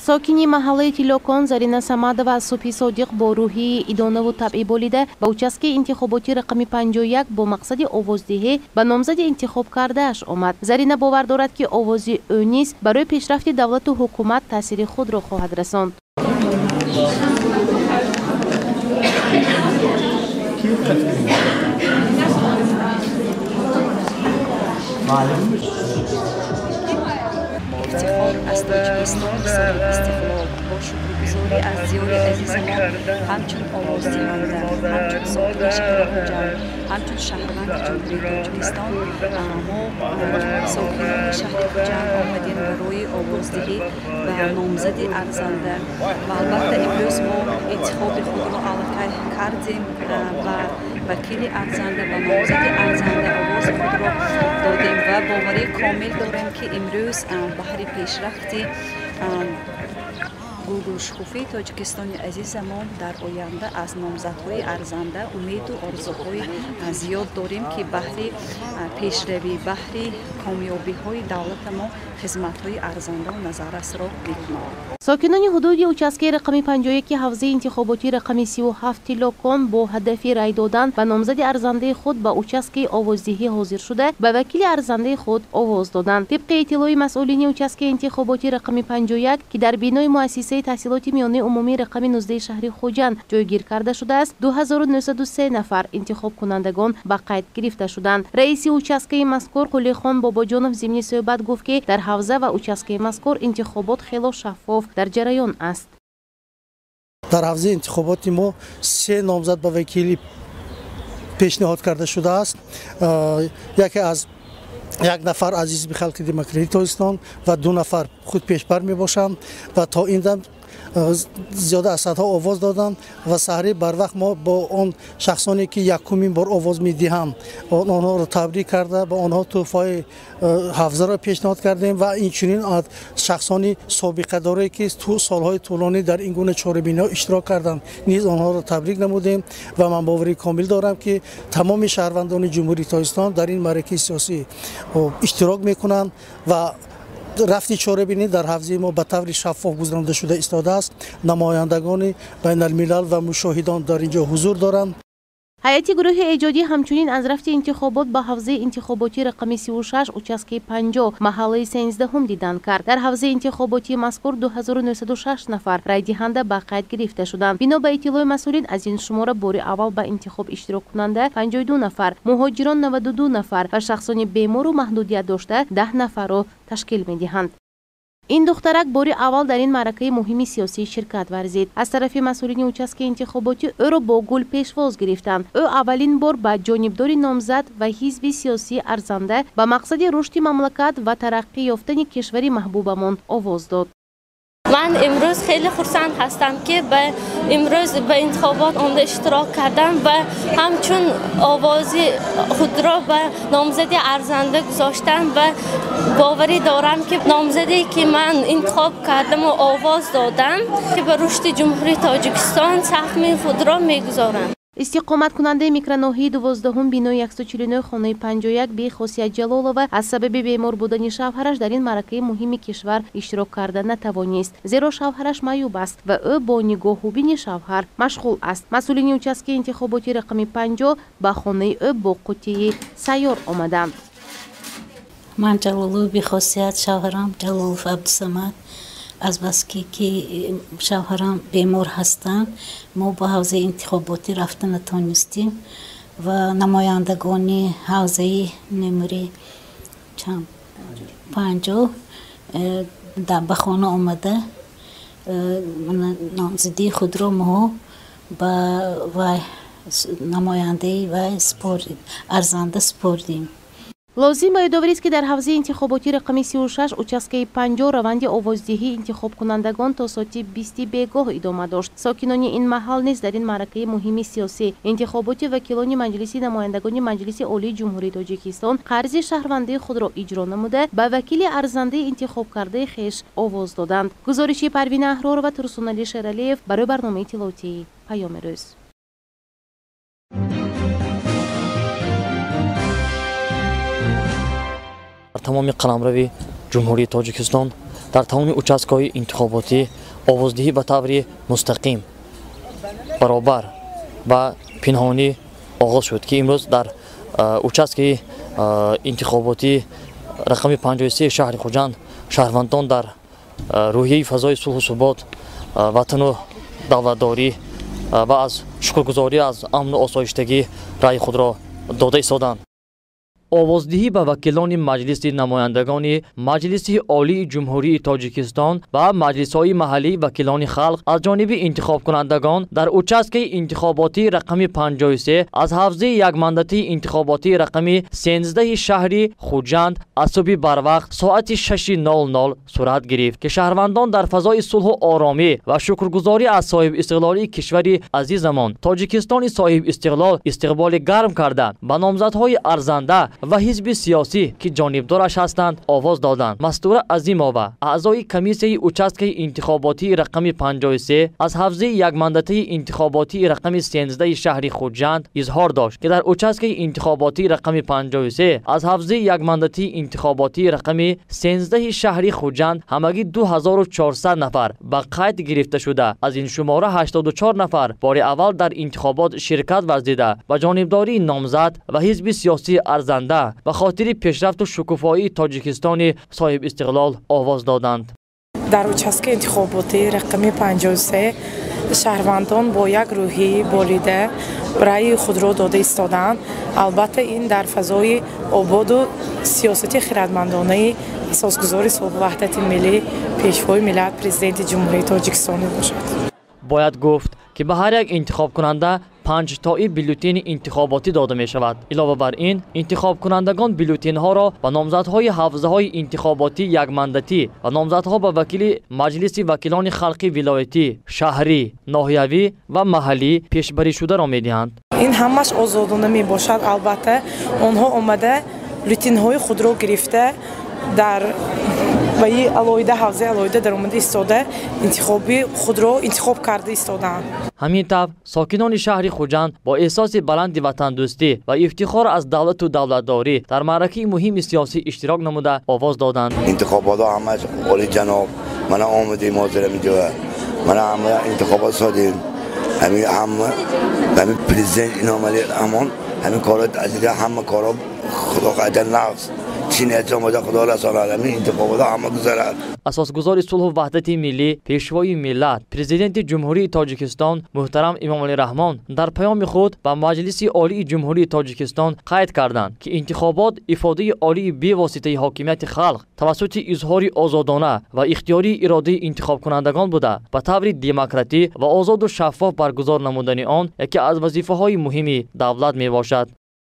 Сокини маҳаллаи Тиллокон Зарина Самадова аз субҳи содиқ бо рӯҳии идонаву табъӣ болида ба участкаи интихоботӣ рақами 51 бо мақсади овоздиҳӣ ба номзади интихоб кардааш омад. Зарина бовар дорад, ки овози ӯ низ барои пешрафти давлату ҳукумат таъсири худро хоҳад расонд. Ифтихор аз Тоҷикистон соҳиби истиқлол, бо шукргузорӣ аз диёри азизамон, ҳамчун овоздиҳанда, ҳамчун сокини шаҳри Хуҷанд, ҳамчун шаҳрванди Ҷумҳурии Тоҷикистон, мо сокинони шаҳри Хуҷанд омадем барои овоздиҳӣ ба номзади арзанда ва албатта имрӯз мо интихоби худро аллакай кардем ба вакили арзанда, ба номзади арзанда овози худро додем ва боварии комил дорем, ки имрӯз баҳри пешрафти гулгулшукуфии Тоҷикистони азизамон дар оянда аз номзадҳои арзанда умеду орзуҳои зиёд дорем, ки баҳри пешравӣ, баҳри комёбиҳои давлатамон хизматҳои арзандаву назаррасро мекунанд. Сокинони ҳудуди участкаи рақами 51 ҳавзаи интихоботӣ рақами 37 Тиллокон бо ҳадафи рай додан ба номзади арзандаи худ ба участкаи овоздиҳӣ ҳозир шуда, ба вакили арзандаи худ овоз доданд. Тибқи иттилои масъулини участкаи интихоботӣ рақами 51, ки дар бинои муассисаи таҳсилоти миёнаи умумии рақами 19 шаҳри Хуҷанд ҷойгир карда шудааст, 2903 нафар интихобкунандагон ба қайд гирифта шуданд. Раиси участкаи мазкур Қулихон Бобоҷонов зимни суҳбат гуфт, ки дар ҳавза ва участкаи мазкур интихобот хело шаффоф дар ҷараён аст. Дар ҳавзаи интихоботи мо се номзад ба вакилӣ пешниҳод карда шудааст. Яке аз як нафар аз Ҳизби Халқи Демократии Тоҷикистон ва ду нафар худ пешбар мебошанд ва то ин дам зиёда аз садҳо овоз доданд ва саҳри барвақт мо бо он шахсоне, ки якумин бор овоз медиҳанд, онҳоро табрик карда, ба онҳо тӯҳфаи ҳавзаро пешниҳод кардем ва инчунин аз шахсони собиқадоре, ки солҳои тӯлонӣ дар ин гуна чорабиниҳо иштирок карданд, низ онҳоро табрик намудем ва ман боварии комил дорам, ки тамоми шаҳрвандони Ҷумҳурии Тоҷикистон дар ин маъракаи сиёсӣ иштирок мекунанд ва рафти чорабинӣ дар ҳавзаи мо ба таври шаффоф гузаронида шуда истодааст. Намояндагони байналмилал ва мушоҳидон дар ин ҷо ҳузур доранд. Ҳайати гурӯҳи эҷодӣ ҳамчунин аз рафти интихобот ба ҳавзаи интихоботӣ рақами 36 участкаи 50 маҳаллаи 13 дидан кард. Дар ҳавзаи интихоботии мазкур 2906 нафар райдиҳанда ба қайд гирифта шуданд. Бино ба иттилои масъулин, аз ин шумора бори аввал ба интихоб иштироккунанда 52 нафар, муҳоҷирон 92 нафар ва шахсони бемору маҳдудият дошта 10 нафарро ташкил медиҳанд. Ин духтарак бори аввал дар ин маъракаи муҳими сиёсӣ ширкат варзид. Аз тарафи масъулини участкаи интихоботӣ ӯро бо гул пешвоз гирифтанд. Ӯ аввалин бор ба ҷонибдори номзад ва ҳизби сиёсии арзанда ба мақсади рушди мамлакат ва тараққӣ ёфтани кишвари маҳбубамон овоз дод. Ман имрӯз хеле хурсанд ҳастам, ки ба имрӯз ба интихобот омада иштирок кардам ва ҳамчун овози худро ба номзади арзанда гузоштам ва боварӣ дорам, ки номзаде, ки ман интихоб кардаму овоз додам, ки ба рушди Ҷумҳурии Тоҷикистон саҳми худро мегузорам. Истиқоматкунандаи микроноҳияи 12 бинои 149 хонаи 51 Бехосият Ҷалолова аз сабаби бемор будани шавҳараш дар ин маъракаи муҳими кишвар иштирок карда натавонист, зеро шавҳараш маъюб аст ва ӯ бо нигоҳубини шавҳар машғул аст. Масъулини участкаи интихоботӣ рақами 50 ба хонаи ӯ бо қуттии сайёр омаданд. Ман Ҷалолов Бехосият, шавҳарам Ҷалолов Абдусамад. Азбаски ки шавҳарам бемор ҳастанд, мо ба ҳавзаи интихоботӣ рафта натонистем ва намояндагони ҳавзаи номери 50 ба хона омада номзадии худро мо ба вай намояндаи вай арзанда супордем. Лозим ба ёдоварист, ки дар ҳавзаи интихоботӣ рақами 36 участкаи 50 раванди овоздиҳии интихобкунандагон то соати 20 бегоҳ идома дошт. Сокинони ин маҳал низ дар ин маъракаи муҳими сиёсӣ, интихоботи вакилони Маҷлиси намояндагони Маҷлиси Олии Ҷумҳурии Тоҷикистон, қарзи шаҳрвандии худро иҷро намуда, ба вакили арзандаи интихобкардаи хеш овоз доданд. Гузориши Парвина Аҳророва, Турсунали Шералиев барои барномаи иттилоотии Паёми рӯз. Тамоми қаламрави Ҷумҳурии Тоҷикистон Дар тамоми участкаҳои интихоботӣ овоздиҳӣ ба таври мустақим, баробар ва пинҳонӣ оғоз шуд, ки имрӯз дар участкаи интихоботӣ рақами 53 шаҳри Хуҷанд шаҳрвандон дар рӯҳияи фазои сулҳу субот, ватану давлатдорӣ ва аз шукргузорӣ аз амну осоиштагӣ раъи худро дода истоданд. Овоздиҳӣ ба вакилони Маҷлиси намояндагони Маҷлиси Олии Ҷумҳурии Тоҷикистон ва маҷлисҳои маҳаллии вакилони халқ аз ҷониби интихобкунандагон дар участкаи интихоботии рақами 53 аз ҳавзаи якмандатии интихоботии рақами 13 шаҳри Хуҷанд аз субҳи барвақт соати 6:00 сурат гирифт, ки шаҳрвандон дар фазои сулҳу оромӣ ва шукргузорӣ аз соҳибистиқлолии кишвари азизамон Тоҷикистони соҳибистиқлол истиқболи гарм карда, ба номзадҳои арзанда ва ҳизби сиёсӣ, ки ҷонибдораш ҳастанд, овоз доданд. Мастура Азимова, аъзои комиссияи участкаи интихоботии рақами 53 аз ҳавзаи якмандатаи интихоботии рақами 13 шаҳри Хуҷанд, изҳор дошт, ки дар участкаи интихоботии рақами 53 аз ҳавзаи якмандатии интихоботии рақами 13 шаҳри Хуҷанд ҳамагӣ 2400 нафар ба қайд гирифта шуда, аз ин шумора 84 нафар бори аввал дар интихобот ширкат варзида, ба ҷонибдории номзад ва ҳизби сиёсии арзанда ба хотири пешрафту шукуфоии Тоҷикистони соҳибистиқлол овоз доданд. Дар участки интихоботии рақами 53 шаҳрвандон бо як рӯҳии болида раъи худро дода истодаанд. Албатта, ин дар фазои ободу сиёсати хирадмандонаи асосгузори сулҳу ваҳдати миллӣ, Пешвои миллат, Президенти Ҷумҳурии Тоҷикистон мебошад. Бояд гуфт, ки ба ҳар як интихобкунанда панҷтои бюллетени интихоботӣ дода мешавад. Илова бар ин, интихобкунандагон бюллетенҳоро ба номзадҳои ҳавзаҳои интихоботӣ якмандатӣ ва номзадҳо ба вакили Маҷлиси вакилони халқи вилоятӣ, шаҳрӣ, ноҳиявӣ ва маҳаллӣ пешбаришударо медиҳанд. Ин ҳамаш озодона мебошад. Албатта, онҳо омада бюллетенҳои худро гирифта, дар ваи алоҳида, ҳавзаи алоҳида даромада истода, интихоби худро интихоб карда истодаанд. Ҳамин тавр, сокинони шаҳри Хуҷанд бо эҳсоси баланди ватандӯстӣ ва ифтихор аз давлату давлатдорӣ дар маъракаи муҳими сиёсӣ иштирок намуда, овоз доданд. Интихоботҳо ҳамаш олиҷаноб. Мана омадем ҳозир ҳаминҷо, мана ҳама интихобот содем. Ҳамин ҳама ҳамин президент Иномали Раҳмон ҳамин корро ҳама корро худо қадар нағз чиният омода, худо расонад, ҳамин интихоботҳо ҳама гузарад. Асосгузори сулҳу ваҳдати миллӣ, Пешвои миллат, Президенти Ҷумҳурии Тоҷикистон муҳтарам Эмомалӣ Раҳмон дар паёми худ ба Маҷлиси Олии Ҷумҳурии Тоҷикистон қайд карданд, ки интихобот ифодаи олии бевоситаи ҳокимияти халқ тавассути изҳори озодона ва ихтиёрии иродаи интихобкунандагон буда, ба таври демократӣ ва озоду шаффоф баргузор намудани он яке аз вазифаҳои муҳими давлат мебошад.